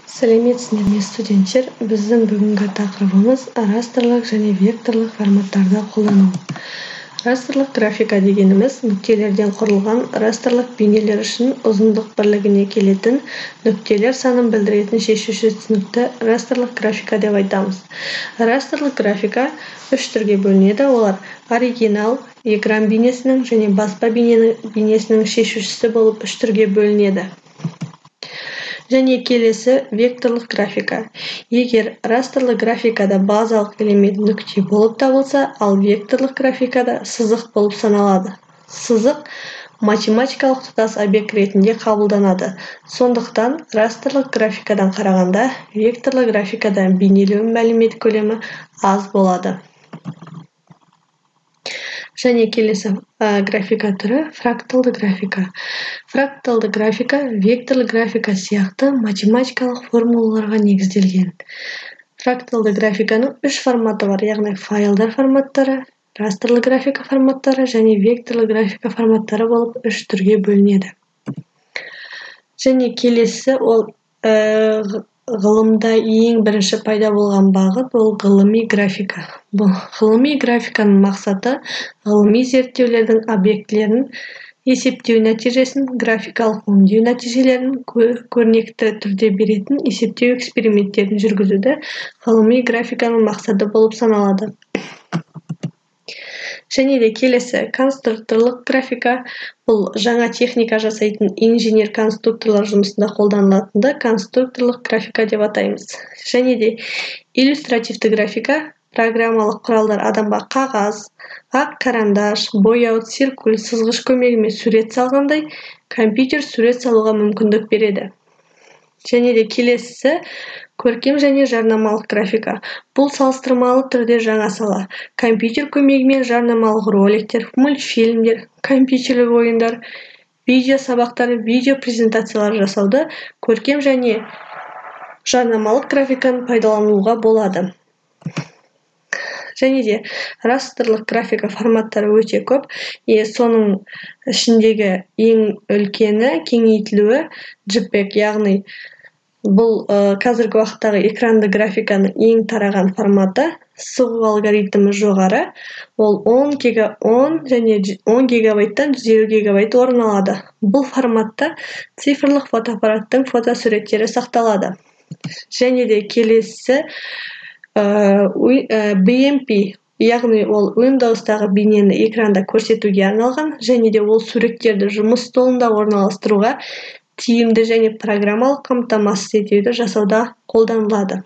Сәлеметсіздер ме, студенттер! Біздің бүгінгі тақырыбымыз растрлық және векторлық форматтарды қолдану. Растрлық графика дегеніміз нүктелерден құрылған растрлық бейнелер үшін ұзындық бірлігіне келетін нүктелер санын білдіретін шешуші түсінікті растрлық графика деп айтамыз. Растрлық графика үш түрге бөлінеді. Олар оригинал, экран бейнесінің және баспа бейнесінің шешушісі болып үш түрге бөлінеді. Және келесі векторлық графика. Егер растрлы графикада базалық элемент нүкте болып табылса, ал векторлық графикада сызық болып саналады. Сызық математикалық тұтас объект ретінде қабылданады. Сондықтан растрлық графикадан қарағанда векторлы графикада бейнелеу мәлімет көлемі аз болады. Және келесі графика түрі фракталды графика. Фракталды графика векторлы графика сияқты математикалық формулаларға негізделген. Фракталды графиканың үш форматы бар, яғни файлдар форматтары, растрлы графика форматтары және векторлы графика форматтары болып үш түрге бөлінеді. Және келесі ол ғылымда ең бірінші пайда болған бағыт ол ғылыми графика. Бұл ғылыми графиканың мақсаты ғылыми зерттеулердің объектілерін есептеу нәтижесін, графикалық өңдеу нәтижелерін көрнекті түрде беретін есептеу эксперименттерін жүргізуді ғылыми графиканың мақсаты болып саналады. Және де келесі конструкторлық графика, бұл жаңа техника жасайтын инженер-конструкторлар жұмысында қолданылатынды конструкторлық графика деп атаймыз. Және де иллюстративті графика, программалық құралдар адамға қағаз, ақ карандаш, бояу, циркуль, сызғыш көмегімен сурет салғандай, компьютер сурет салуға мүмкіндік береді. Және де келесісі көркем және жарнамалық графика. Бұл салыстырмалы түрде жаңа сала. Компьютер көмегімен жарнамалық роликтер, мультфильмдер, компьютерлік ойындар, видео сабақтар, видео презентациялар жасауды көркем және жарнамалық графиканы пайдалануға болады. Және де растрлық графика форматтары өте көп. Соның ішіндегі ең үлкені, кеңейтілуі JPEG, яғни бұл қазіргі уақыттағы экранды графиканың ең тараған форматы. Сығу алгоритмі жоғары, ол 10 және 10 гигабайттан 150 гигабайт орын алады. Бұл форматта цифрлық фотоаппараттың фотосуреттері сақталады. Және де келесі BMP, яғни ол Windows'тағы бейнені экранда көрсетуге арналған, және де ол суреттерді жұмыс столында орналастыруға тиімді және программалық қамтамасыз етуді жасауда қолданылады.